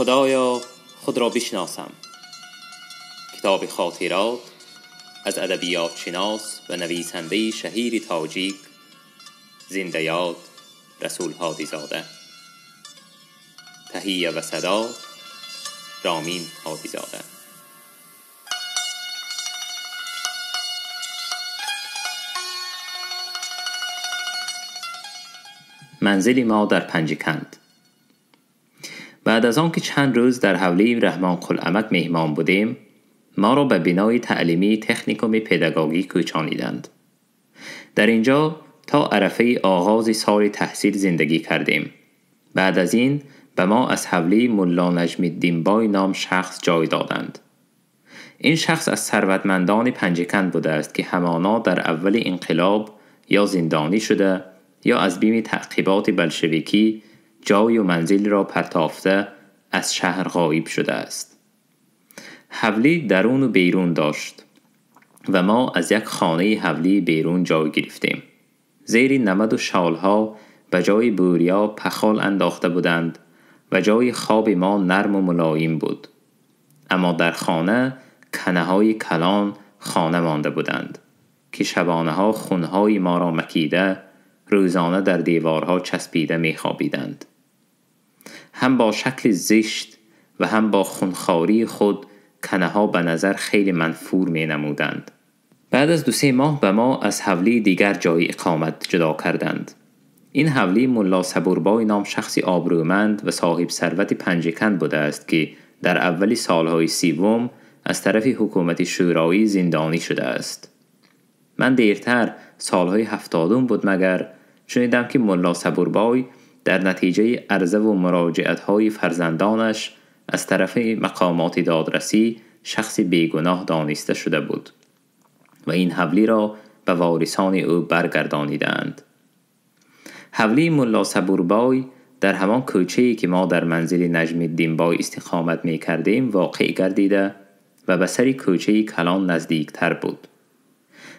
خدایا خود را بشناسم. کتاب خاطرات از ادبیات شناس و نویسنده شهیر تاجیک زنده یاد رسول هادیزاده. تهیه و صدا رامین هادیزاده. منزل ما در پنجکند. بعد از آن که چند روز در حولی رحمان قلعمک مهمان بودیم، ما را به بنای تعلیمی تکنیکوم پداگوژی کوچانیدند. در اینجا تا عرفه آغاز سال تحصیل زندگی کردیم. بعد از این به ما از حولی ملا نجم الدین بای نام شخص جای دادند. این شخص از ثروتمندان پنجکند بوده است که همانا در اول انقلاب یا زندانی شده یا از بیم تعقیبات بلشویکی جای و منزل را پرتافته از شهر غایب شده است. حولی درون و بیرون داشت و ما از یک خانه حولی بیرون جای گرفتیم. زیر نمد و شالها به جای بوریا پخال انداخته بودند و جای خواب ما نرم و ملایم بود. اما در خانه کنه های کلان خانه مانده بودند که شبانه ها خونهای ما را مکیده، روزانه در دیوارها چسبیده میخوابیدند. هم با شکل زشت و هم با خونخواری خود کنه ها به نظر خیلی منفور می نمودند. بعد از 2-3 ماه به ما از حولی دیگر جای اقامت جدا کردند. این حولی ملا صبوربای نام شخصی آبرومند و صاحب ثروت پنجکند بوده است که در اول سالهای 30 از طرف حکومت شورایی زندانی شده است. من دیرتر سالهای 70 بود مگر شنیدم که ملا صبوربای در نتیجه عرضه و مراجعت‌های فرزندانش از طرف مقامات دادرسی شخصی بیگناه دانسته شده بود و این حولی را به وارثان او برگردانیدند. حولی ملا صبوربای در همان کوچه‌ای که ما در منزل نجم الدین بای استقامت می کردیم واقع گردیده و به سر کوچه کلان نزدیکتر بود.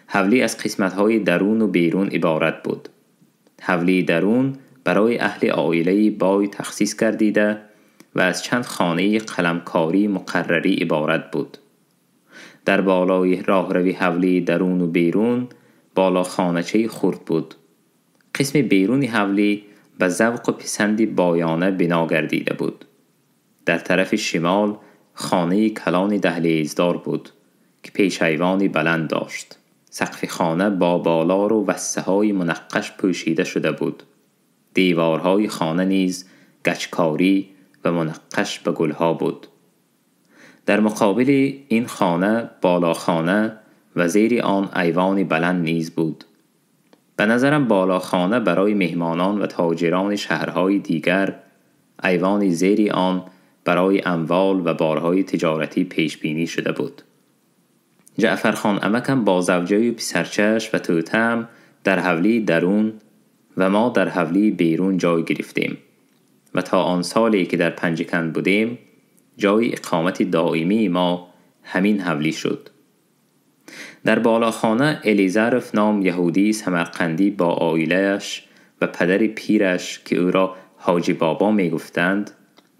حولی از قسمت‌های درون و بیرون عبارت بود. حولی درون برای اهل عائله بای تخصیص گردیده و از چند خانه قلمکاری مقرری عبارت بود. در بالای راهروی حولی درون و بیرون بالا خانه‌چه خرد بود. قسم بیرون حولی به ذوق و پسند بایانه بنا گردیده بود. در طرف شمال خانه کلان دهلیزدار بود که پیش ایوانی بلند داشت. سقف خانه با بالار و وسه های منقش پوشیده شده بود. دیوارهای خانه نیز گچکاری و منقش به گلها بود. در مقابل این خانه بالاخانه و زیر آن ایوان بلند نیز بود. به نظرم بالاخانه برای مهمانان و تاجران شهرهای دیگر، ایوان زیر آن برای اموال و بارهای تجارتی پیش بینی شده بود. جعفر خان عمکم با زوجه و پسرچش و توتم در حولی درون و ما در حولی بیرون جای گرفتیم و تا آن سالی که در پنجکند بودیم جای اقامت دائمی ما همین حولی شد. در بالاخانه الیزرف نام یهودی سمرقندی با عائله‌اش و پدر پیرش که او را حاجی بابا می گفتند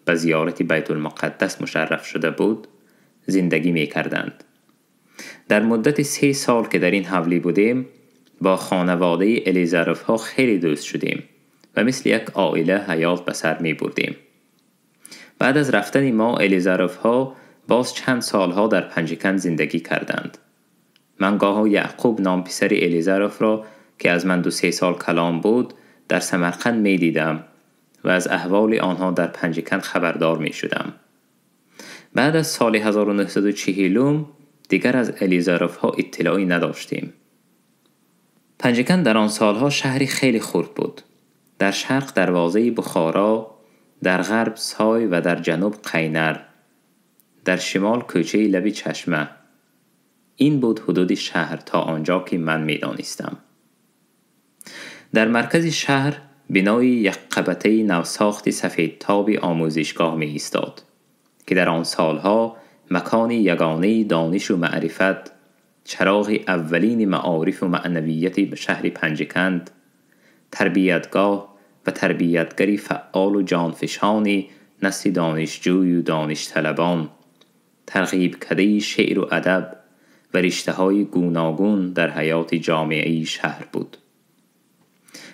به زیارت بیت المقدس مشرف شده بود زندگی می کردند. در مدت 3 سال که در این حولی بودیم با خانواده الیزرف ها خیلی دوست شدیم و مثل یک عائله حیات به سر می بردیم. بعد از رفتن ما الیزرف ها باز چند سالها در پنجکند زندگی کردند. من گاها یعقوب نام پسر الیزرف را که از من 2-3 سال کلام بود در سمرقند می دیدم و از احوال آنها در پنجکند خبردار می شدم. بعد از سال 1940 دیگر از الیزرف ها اطلاعی نداشتیم. پنجکند در آن سالها شهری خیلی خرد بود. در شرق دروازه بخارا، در غرب سای و در جنوب قینر، در شمال کوچه لب چشمه. این بود حدود شهر تا آنجا که من می دانستم. در مرکز شهر بنای یک قبطه نوساخت سفید تاب آموزشگاه می ایستاد که در آن سالها مکان یگانه دانش و معرفت، چراغ اولین معارف و معنویت به شهر پنجکند، تربیتگاه و تربیتگری فعال و جانفشانی نسل دانشجوی و دانش طلبان، ترغیب کده شعر و ادب و رشته های گوناگون در حیات جامعه شهر بود.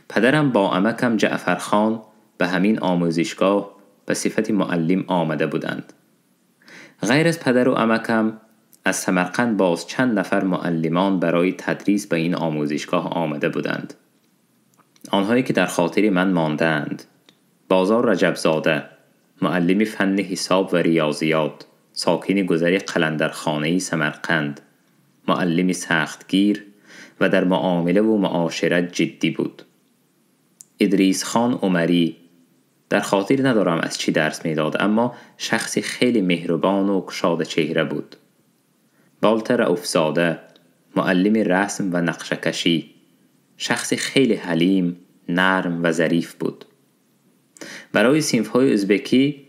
پدرم با عمکم جعفرخان به همین آموزشگاه به صفت معلم آمده بودند. غیر از پدر و عمکم از سمرقند باز چند نفر معلمان برای تدریس به این آموزشگاه آمده بودند. آنهایی که در خاطر من ماندند: بازار رجبزاده، معلم فن حساب و ریاضیات، ساکن گذر قلندرخانه سمرقند، معلم سختگیر و در معامله و معاشرت جدی بود. ادریس خان عمری، در خاطر ندارم از چی درس میداد، اما شخصی خیلی مهربان و گشاده چهره بود. بالتر رؤوفزاده، معلم رسم و نقشه‌کشی، شخصی خیلی حلیم، نرم و ظریف بود. برای صنف‌های ازبکی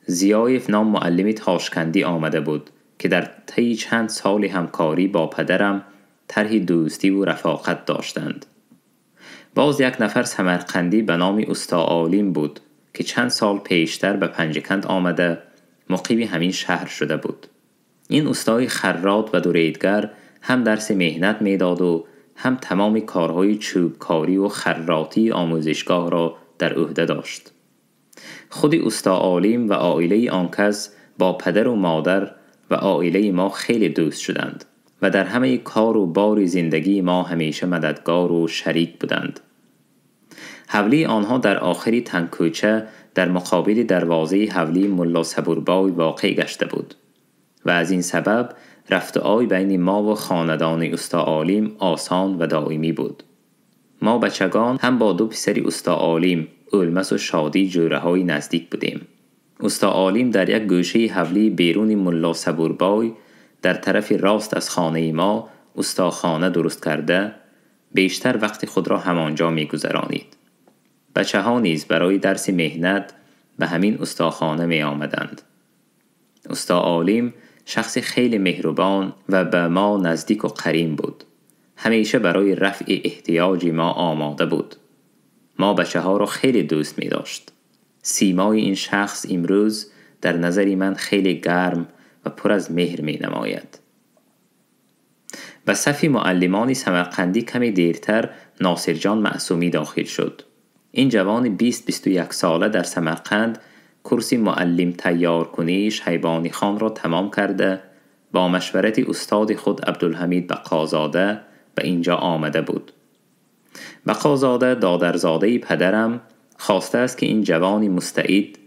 ضیایف نام معلم تاشکندی آمده بود که در طی چند سال همکاری با پدرم طرح دوستی و رفاقت داشتند. باز یک نفر سمرقندی به نام استا عالم بود که چند سال پیشتر به پنجکند آمده مقیم همین شهر شده بود. این استای خراط و دوریدگر هم درس مهنت میداد و هم تمام کارهای چوبکاری و خراطی آموزشگاه را در عهده داشت. خود استا عالم و عائله آن کس با پدر و مادر و عائله ما خیلی دوست شدند و در همه کار و بار زندگی ما همیشه مددگار و شریک بودند. حولی آنها در آخری تنگ کوچه در مقابل دروازه حولی ملا صبوربای واقع گشته بود و از این سبب رفت آی بین ما و خاندان استا عالم آسان و دائمی بود. ما بچگان هم با دو پسر استا عالم، اولمس و شادی، جوره های نزدیک بودیم. استا عالم در یک گوشه حولی بیرون ملا صبوربای در طرف راست از خانه ما استاخانه درست کرده، بیشتر وقت خود را همانجا می گذرانید. بچه ها نیز برای درس مهنت به همین استاخانه می آمدند. استا عالم شخص خیلی مهربان و به ما نزدیک و قرین بود. همیشه برای رفع احتیاج ما آماده بود. ما بچه ها را خیلی دوست می داشت. سیمای این شخص امروز در نظر من خیلی گرم و پر از مهر می نماید. به صف معلمان سمرقندی کمی دیرتر ناصرجان معصومی داخل شد. این جوان 20-21 ساله در سمرقند کورس معلم تیار کنی شیبانی خان را تمام کرده، با مشورت استاد خود عبدالحمید بقازاده به اینجا آمده بود. بقازاده دادرزاده پدرم خواسته است که این جوان مستعد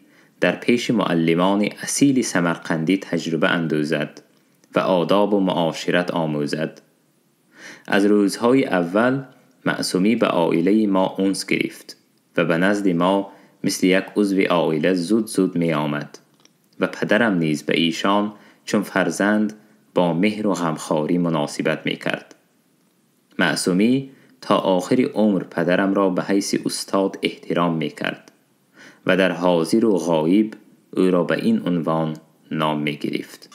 در پیش معلمان اصیل سمرقندی تجربه اندوزد و آداب و معاشرت آموزد. از روزهای اول معصومی به عائله ما انس گرفت و به نزد ما مثل یک عضو عائله زود زود می آمد و پدرم نیز به ایشان چون فرزند با مهر و غمخواری مناسبت می کرد. معصومی تا آخر عمر پدرم را به حیث استاد احترام می کرد و در حاضر و غایب او را به این عنوان نام می گرفت.